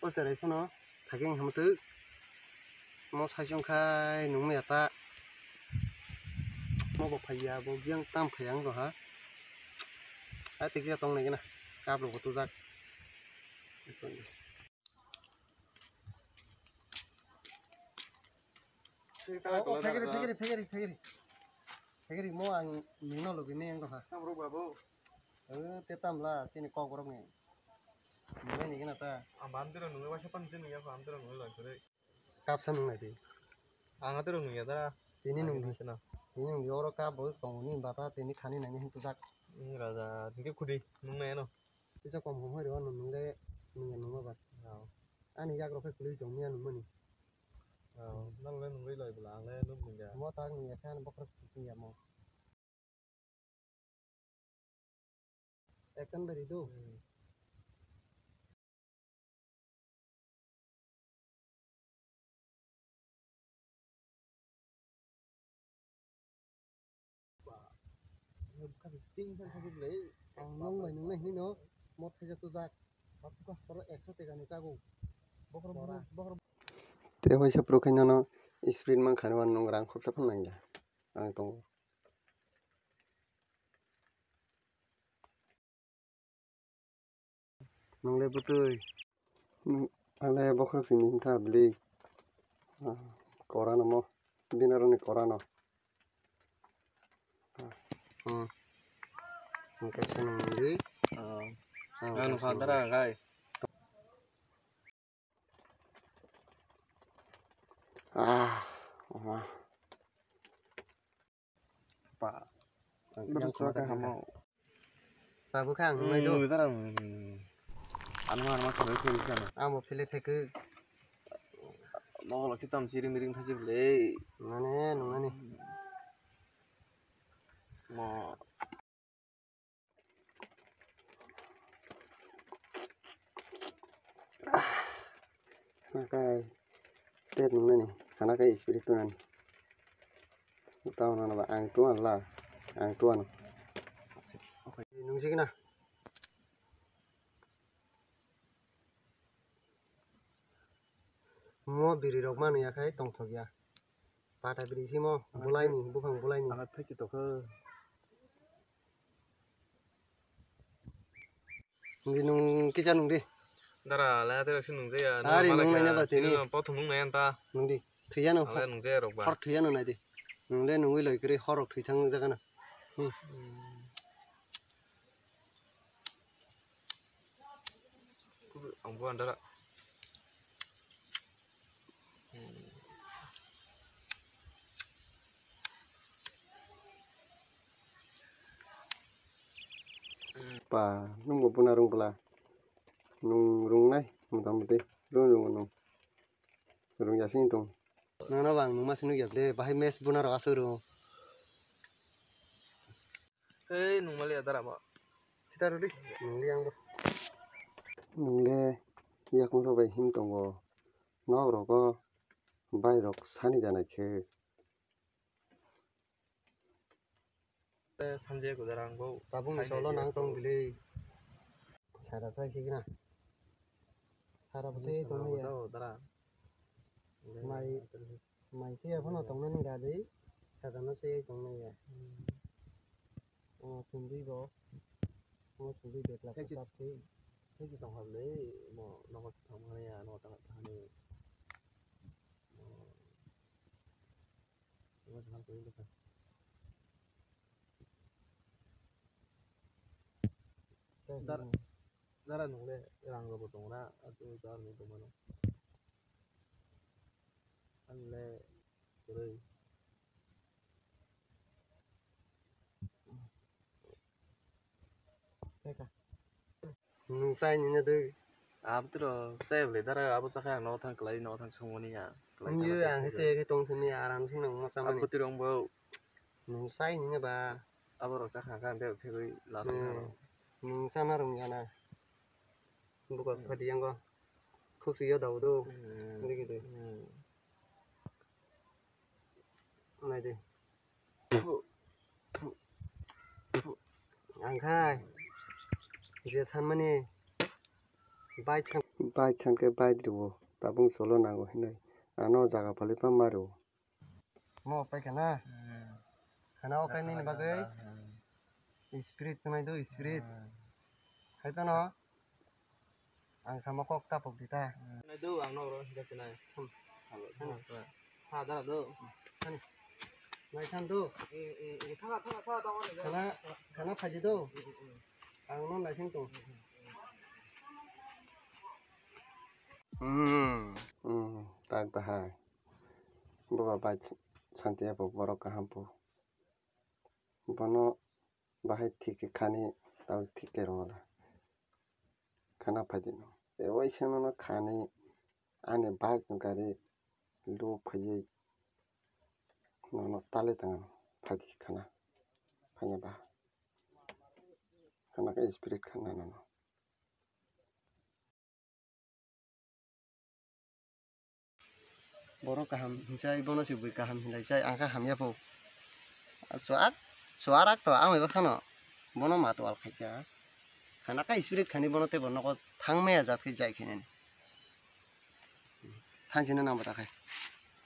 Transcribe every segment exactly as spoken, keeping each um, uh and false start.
O cherai phano thageng hamtwi. Mo saichung khai nungmaya ta. Mo bo phaiya, bo biyang tam phaiya wng ha. Ai tikya tong nai gana. Kap rok bo tujak. Thageri, thageri, thageri, thageri. Thageri mo ang nungno logini wng ha. Tam rok babu. Eh, te tam la, tini kok rok ni. Nungmai ni gana ta. Ang bam tiro nungwi waisa pan tini ya, bam tiro nungwi loi kore. Kap sa nung nai di. Ang atiro nung ya dara. Tini nung di. Tini nung di oro kap bo tong ni bata tini khani nai ni hin tujak. Ni raja, tini khudi nung nai no. Tisa kom hom hoi ro no nung le nung ya nung ba. Ani yak rok khe kwlwi tong miya nung mani. Nang le nungwi loi bla, ang le nuk nung ya. Mo tak nung ya khan bokhorok nung ya mo. Ekkan beri do. Hmm. Ang nung bai nung nai hino, mo thaisa tujak. Bapka, oro ekso teka ni chago. Bokhorok, bokhorok. Te waisa phuru khe nono spirit mankha, nwng rang khoroksa phano nangya. Ang tongo. Nungle bwtwi. Nung-, ale bokhorok simi wngkha bwlwi. Ah, korano mo. Bini aroni korano. Hmm. Hwnkhe kheno nungwi. Ah. Ah, ano hwnkhe kha dara khai. Ah, oma. Pa. Yang chwla kha hamo. Babu kha ang nai do. Hmm, dara, hmm. Ano ano thangwi thangwi khano. Amo phile thekwi. Nogo lok kitam chiring miring thachi bwle. Mane, nungnani. Mo. Hanakai tet nungnani, hanakai spirit tunani. Tao nana ba ang tuan la, ang tuan. Nungsi kena. Mo biri rok manu ya khai tongthok ya. Pata biri simo bulai ni, buphang bulai ni. Ano theki tokho. Nungdi nung kisa nungdi. Dara, le ate rasi nungjaya. Ari nung naina ba tini. Pothum nung nai anta. Nungdi. Thwiya no. Ale nungjaya rok ba. Hor thwiya no nai di. Nung le nungwi loi kri hor rok thwi thang jaga na. Hmm. Ang bo andara. Hmm. Pa, nwng bo buna rwng bwla. Nwng rwngnai, mota moti. Rwng rwng nwng. Rwng ya sing tong. Nono bang nwng ma sing nukya ble, bahai mes buna rw aswk rw. Ei, nwng mali adar abo. Sita rw di. Nwng di ang bo. Nwng le yakung rw bai him tongo. Nok rogo bai rok sani janai khe. Sanjay Gujarang bo. Tabuk ni solo nang tong bili. Sara sai signa. Sara bo sai tong ya. Dara. Mai, mai se ya phano tong nani ga dei. Sara no sai tong ya. Hmm. O chumbi bo. O chumbi betla. Theki tong hable mo nogo thang ya no tang thani. Dar-, dara nwng le rang rwbo tongo na, atwi to aroni tongmano. Ang le kwrwi. Nwng chai nini dwi. Abotro chai bwle dara abo chakhe ang nogo thang kwlai nogo thang songmani ya. Kwlai Ang yo thang ang thang se ke tong sini aram sini nwng mocha mani. Abotro ang bo. Nwng chai nini ba. Abo rok chakha kha ang bebak phegwi lasi Hmm. Nwng chana rwng ya na. Buka Hmm. phadi yang go. Khusi yo dau do. Hmm. Digi dwi. Hmm. Nai de. Ang khai. Je sanmani. Bike san. Bike san khe bike rwo. Tabung cholo nango hinwi. Ano jaga phalwi pha ma rwo. Mo pai khana. Hmm. Khana o kainwi ni bagwi. Hmm. Spirit tunai do, spirit. Hmm. Hai tano. Ang sama kok tapok di ta. Nai do, ang no oro hingka sinai. Hmm. Ha, dara do. Ani. Nai san do. Eh, eh, eh, thanga, thanga, thanga, thanga, thanga. Khana, khana phaji do. Eh, eh, eh. Ang no naising tong. Hmm. Hmm. Tak bahai. Bo bai santi abo borok kaham po. Bono bahai thik khe khani tamo thik khe rwla. Khana phaidi no. E waisa no khani ani bike no gari lo phaiwi nono tale tang phaidi khana. Phanya ba. Khana khe spirit khana nono. Borok kaham hinchai, bono se bui kaham hinlai chai, ang khe hamya po. Chuak, chuarak to, ang bai bakhano, bono ma twal khaikha. Khana kha spirit khani bono tei bo nogo thang maya jat khe jai khainani. Thanchina nang bo ta khai.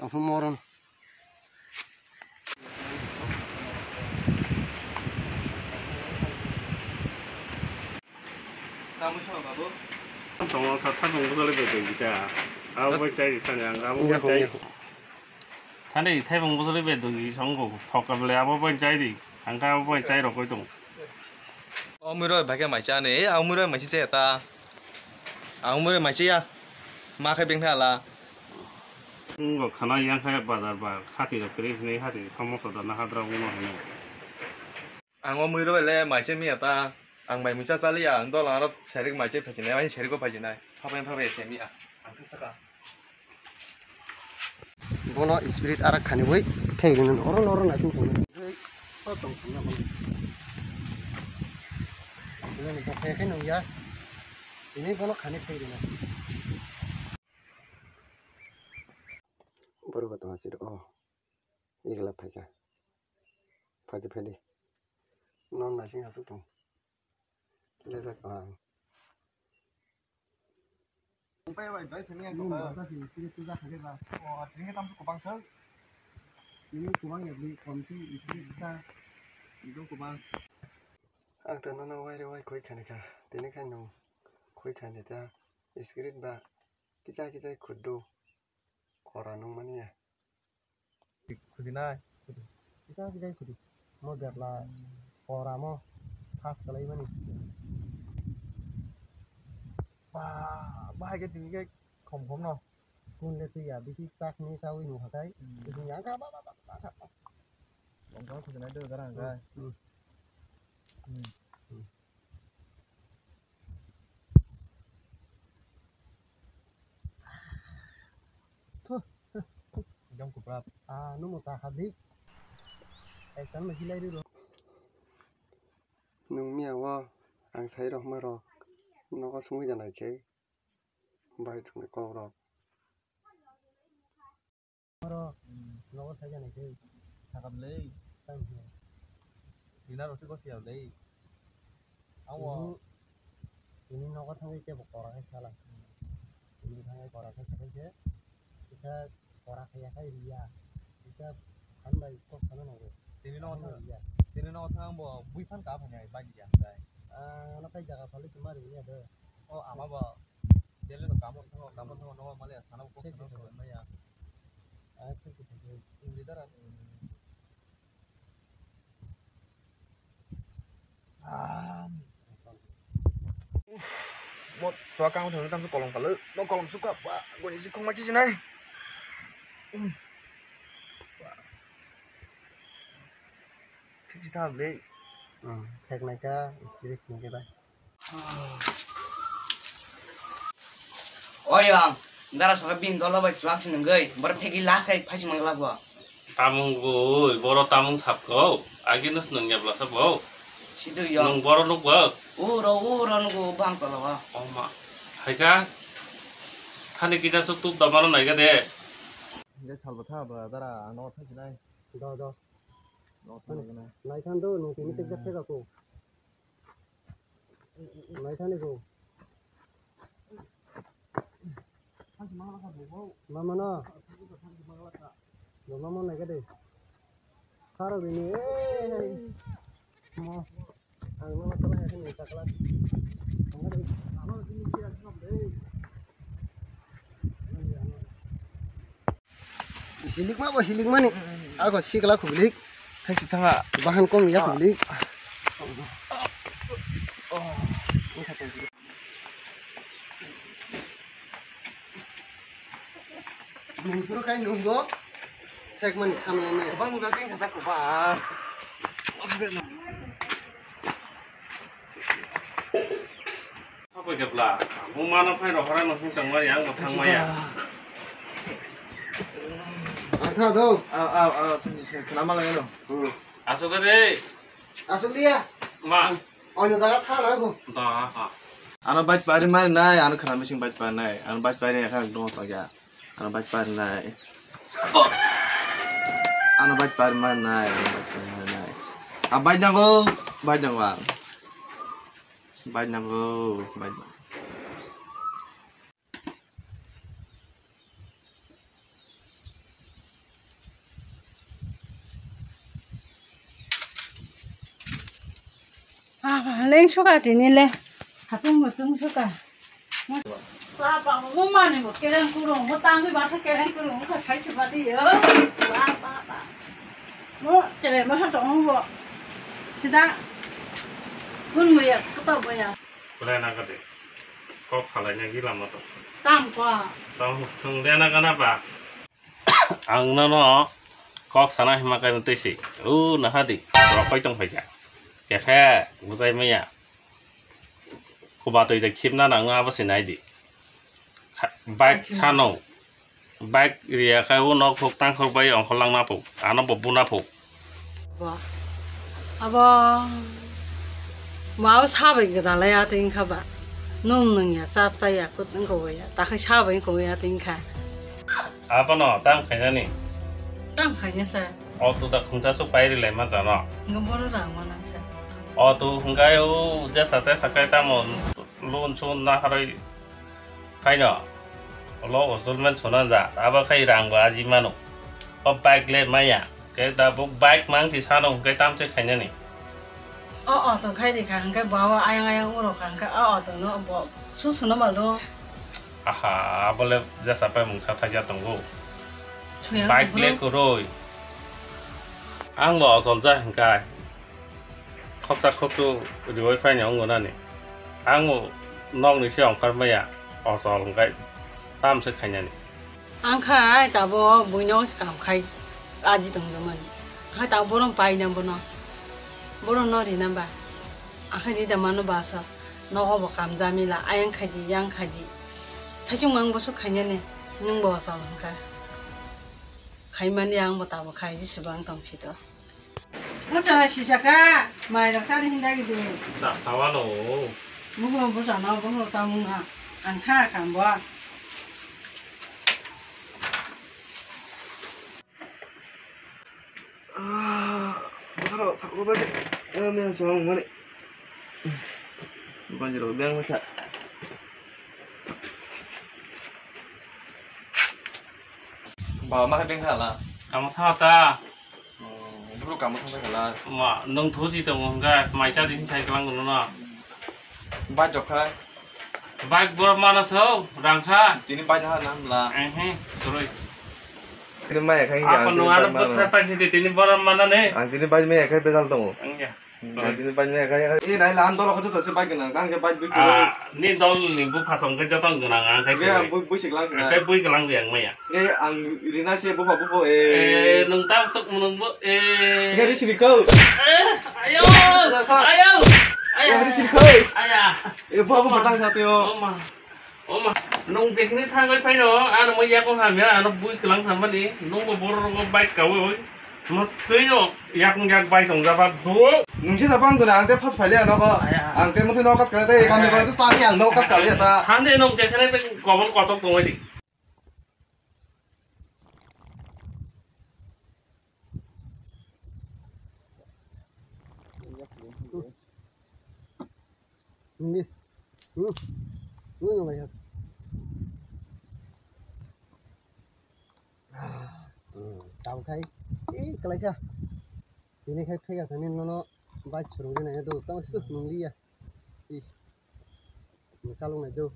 Ang phung moron. Tongo sa thapung bujoli bai doi gita. Abo bai chai di thani ang abo bai chai. Thani thapung bujoli bai doi songo thok ka bele abo bai chai di. Ang ka abo bai chai rokoi tong. O mui roi bhai khe mai cha ni. A mui roi mai se ta. A mui roi mai cha ya. Ma khe beng thala. Ngo khana yang khe bazar ba khati rok kri ni hati samosa da na hadra uno hino. Ang o mui rwbai le mai se miya ta. Ang mai muisa chaliya, ang dol aro serik mai se phaisinai, ani seriko phaisinai. Phabai phabai se miya. Ang khe saka. Bono spirit arak khani bui phek rinani oro oro nai phung phung. Hei, to tong thangna bono. Bono ni phek khe nung ya. Ini bono khani phek rinani. Borok tong sir o. Igla phaikha. Phaidi phaidi. Non naising aswk tong. Lejak ang. Bai bai bai sini yang kau. Tini tini tini tini tini tini kubang sel. Ini kubang ya beli komsi itu kita itu kubang. Ang tano no wai re wai koi khani kha. Tini khan no koi khani ta. Spirit ba kicha kicha khuddo. Kora nung mani ya. Khudi nai. Khudi. Kisa kisa khudi. Mo berla kora mo. Khas kalai mani. Ba, ba ke tini ke khom khom no. Kun le tu ya bisi chak ni sawi nu hakai. Hmm. Bisi yang ka ba ba ba ba ka. Bong bong khudi nai do garang kai. Hmm. Hmm. Hmm. Jom kupra. Ah, numo sa habik. Ektan ma hilai ri ro. Nung miya o ang sai rok ma rok. Nogo sungwi da nai khe. Bai thung kok rok. Oro nogo saijani khe. Sakam le. Tamo khe. Tina rosik ko siya le. Awo. Ini, ini nogo thangwi kebo kora khai sala. Ini thangwi kora khai sakai se. Kisa kora khai yakhai riya. Kisa phan bai kok sana nango. Tini nogo thang. Riya. Tini nogo thang bo bui phan ka phanya bai ya dai. Ah, ano kai jaga phali tumari ya do. O ama bo. Daily no kamo thango, kamo thango, nogo mali asana ko kheno ko maya. Ai, thik thik thik. Leader ani. Ah. Mo chua kamo thangni tangso kolom kalu. No kolom suka ba, goni si khongma kisi nai. Kisi tha le. Hmm, thek nai ka, spirit ni ke ba. Oyang, dara soka bin dola bai chuak si nungui, bor phegi last kai phaisi mangla bo. Tamung gui, boro tamung sapko, agi nus nung yabla sabo. Sidu yong. Nung boro nuk bo. Uro, uro nugu bang tola wa. Oma, haika, khani kisa suk tuk damano naiga de. Hingke salbo tha ba dara, ang nogo thangsinai. Do, do. Nogo thangsinai. Naikhan do, nung tini tek jak theka ko. Naithani ko. Mama no. Mama no naikha de. Saro bini, eh, mo. Ang no tala ya ni takla. Hilik ma bo hilik mani. Ako sikla khublik. Thaisi thanga. Bahan kong ya khublik. Nungkuru kai nunggo. Tek mani samlai mani. Bang udah ting kata kubang. Apa ke bla? Mau mana pai rohora no sing tangmai yang mau tangmai ya. Atha do. Au au au. Kenapa lagi lo? Asal tadi. Asal dia. Ma. Ono jaga tha na go. Da ha. Ano bike pari mari nai, ano khana bising bike pari nai, ano bike pari ekha dong to ya. Ano bike pari nai. Ano bike pari mari nai, ano bike pari mari nai. A bike nango, bike nango ang. Bike nango, bike nango. Baba, leng suka tini le. Hatung mutung suka. Baba, mo mani mo kereng kurung, mo tangwi batha kereng kurung, mo sai chuba di yo. Baba, baba. Mo chere mo sa tong mo. Sida. Kun mo ya, kuta mo ya. Kulai na kade. Kok salai na gila mo to. Tang kwa. Tang, tang de na kana ba. Ang nono kok sana hima kaino twi si. O naha di, rok pai tong phaikha. Kephe bujai maya. Kuba twi de khipna nang abo si nai di. Kha-, bike sano. Bike riya khai o nok phuk tang khok bai ongkhor lang na phuk. Ano bo buna phuk. Bo. Abo. Mao sabai gdalai atwing kha ba. Nung nung ya chap chai ya kut wng kha ya. Takhai sabai wng kha ya atwing kha. Abono tam khainani. Tam khaina cha. Auto da khungsa su pairi lai ma jano. Ngo bono rang ma nang cha. Auto hwngkai o jesa tesa kai tamo loan sun na haroi kaino. Lo osolmen sona ja. Abo khai rang ba aji mano. O bike le maya. Ke da bo bike mang si sano hwngkai tam se khainani. O auto khai ri kha hwngkai bo abo ayang ayang uro kha hwngkai o auto no bo su suno malo. Aha, abole jasa pai mungsa thaija tongo. Bike le kwrwi. Ang bo asol ja hwnkha. Khoksa khoksu riwi phaini wngo nani. Ang bo nokni se ongkhar maya asol hwnkhe tam se khainani. Ang khai tabo buino kam khai aji tongjaman. Ang khai tabo borom paina bono. Borom no rina ba. Ang khai rida mano basa. Nogo bo kam jamila, ayang khaidi, yang khaidi. Saichung ang boso khainani, nung bo asal hwnkha. Khaimani ang bo tabo khai, jisibang tong sito. Mo chana sisaka, mai rok chari hinda gidi. Da sawano. Bugo bo chana, bugo tamung ha. Ang kha kam bo. Ah, saro, saro ba de. Ya, me so mani. Banjiro biang masa. Ba ma ding khala. Kamu tha ta. Hmm, bro kamu tha khala. Ma, nung thusi tongo hwnkha, mai cha din sai klang no na. Ba jokha. Bike borok mana so, rang kha. Tini bike ha na hwnla. Ehe, sorry. Tini maya khai. Apa ang nung tini ano bike mana. Bwthar paisi di tini borok mana ne? Ang tini bike maya khai pedal tongo. Ang ya. Hmm, sorry. Ang tini bike maya khai. Eh, nai lam dolo khoto sa se bike nang, tang ke bike bike. Ah, ni dol ni bupha song ke jotong gwnang ang khai. Be ang bui bui siklang sina. Khai bui gwnang di ang maya. Eh, ang rina se bupha bupha, eh. Eh, nung tam sok nung bo, eh. Gari sini kau. Eh, ayo, ayo, ayo. Gari sini kau. Aya. Eh, bupha bupha tang sa teo. Oma. Oma, nung jekhini thangwi phaino, ano mo yakung hamya, ano bui kwlang samani, nungbo borok rogo bike kawi oi. Mo twino yakung yak bike tong jaba, bo. Nungsi sabo ang dona, ang te phas phaile ano ko. Aya. Ang te muti nokas kale te, kami ko te spani ang nokas kale ta. Hande nung jekhini te kobol kotok tongwi di. Hindi. Hmm. Hmm, nang ya. Tabuk khai, ei, kwlai kha. Tini khai phega thani nono bike swrwngwi nai do, tamo swk nung liya. Ei, ni chalok nai do.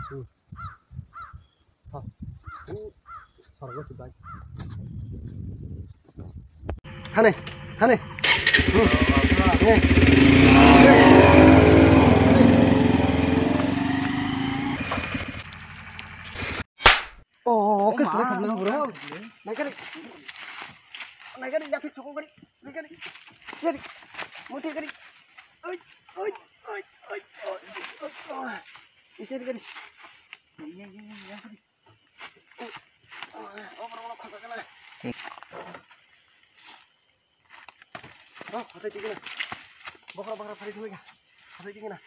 Hmm. Ha. Sorgo si bike. Hane, hane. Hmm. Ne. Oh, oh, oh, oh, ma. Naikari. Naikari, yathik chukung kari. Naikari. Kari. Muthi kari. Oi, oi, oi, oi, oi, oi. Ise kari. Ye, ye, ye, ye, kari. Oh, oh, oh, oh, oh, oh, oh. Oh, khosai tigi na. Bokra, bokra, phari thumui kha. Khosai tigi na.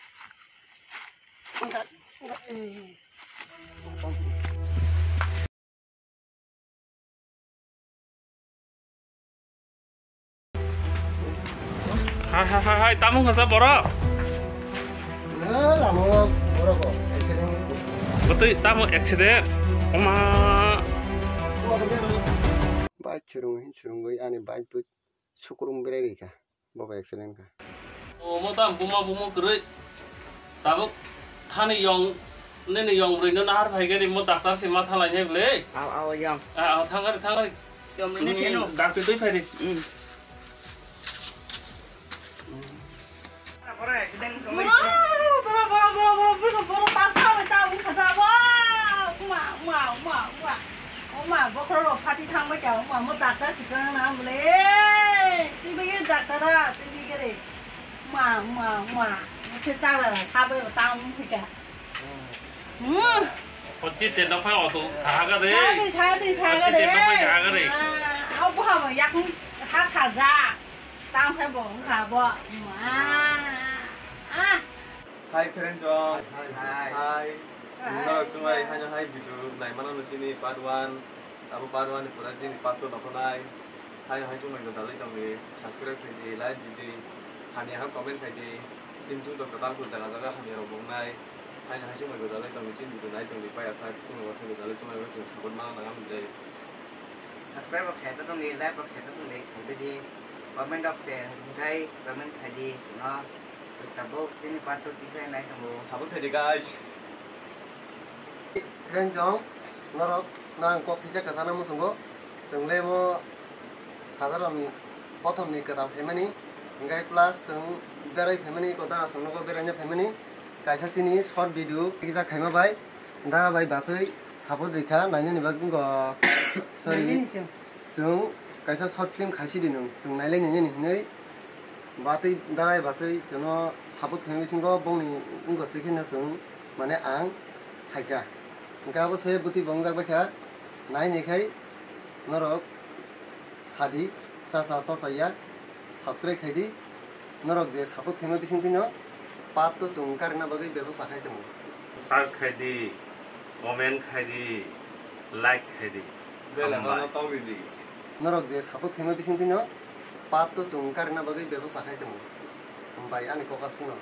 Ungka, ungka, eh. Hai, hai, hai, hai, tamo khasa borok. Eh, lama borok kok, accident. Betul, tamo accident. Oma. Bike churung, hin churung goi, ani bike pui. Sukrum berai rikha, bo bai accident kha. O mo tam buma bumo kwrwi. Tabuk thani yong, nini yong bwrwi no nahar phai gari mo doctor se ma thalai ne ble. Aw, aw, yong. Ah, ah, thang gari, thang gari. Yong bwrwi ne pheno. Doctor twi phai di. Hmm. Boro, boro, boro, boro, boro, boro, boro, ta sa bai ta wng kha ja, wa, uma, uma, uma, uma. Uma, bokhorok rok phati thang bai kha, uma, mo doctor se kwrwng na bole. Twi bai khe doctor a, twi bai khe re. Uma, uma, uma. Mo se ta ra, ta bai ta wng kha. Hmm. Pochin ten no phai auto saha ga de. Sa de, sa de, sa ga de. Pochin ten no phai saha ga de. Ah, abo ha mo yakung ha sa ja. Tang phai bo wngkha bo. Ah. Ah. Hi, friends, all. Hi. Hi. Hi. Norok chungai haino hai video naimano no chini part one. Abo part one ni pura chini part two no phonai. Haino hai chungai no dalai tongdi, subscribe khaidi, like didi, hamya ha comment khaidi. Chini chung to kwtal kul jaga jaga hamya rok bongnai. Haino hai chungai no dalai tongdi, chini video nai tongdi, paya sa chungai no dalai chungai no chung support mana nang am de. Subscribe bo khaita tongdi, like bo khaita tongdi, khaibidi. Comment rok se hwnkhe comment khaidi chwngno. Chwng tabuk chini part two tikhlai nai tongo. Support khaidi guys. Friends jong, norok nang kok kisa kwchana muchungo. Chwng le mo sadharon prothom ni kwtal phaimani. Hwnkhe plus chwng berai phaimani, kota aswk nogo beraina phaimani. Kaisa chini short video kisa khaima bai. Dara bai basui support rikha, nainani bagwi wngkha. Sorry. Nainani chwng. Chwng kaisa short film khaisi di nwng, chwng nailai nainani hinwi. Batwi dara bai basui chwngno support khaima bisingo bongni wngkha twi kheno chwng, mane, ang phaikha. Hwnkhe abo se bwtwi bo wngjak baikha, nainai khai norok sadi, cha cha cha cha ya, subscribe khaidi. Norok je support khaima bisingtwi no part two chwng karina bagwi bebosta khai tongo. Share khaidi, comment khaidi, like khaidi. Bell icon no tongdi di. Norok je support khaima bisingtwi no part two chwng karina bagwi bebosta khai tongo. Hambai ani kokasino.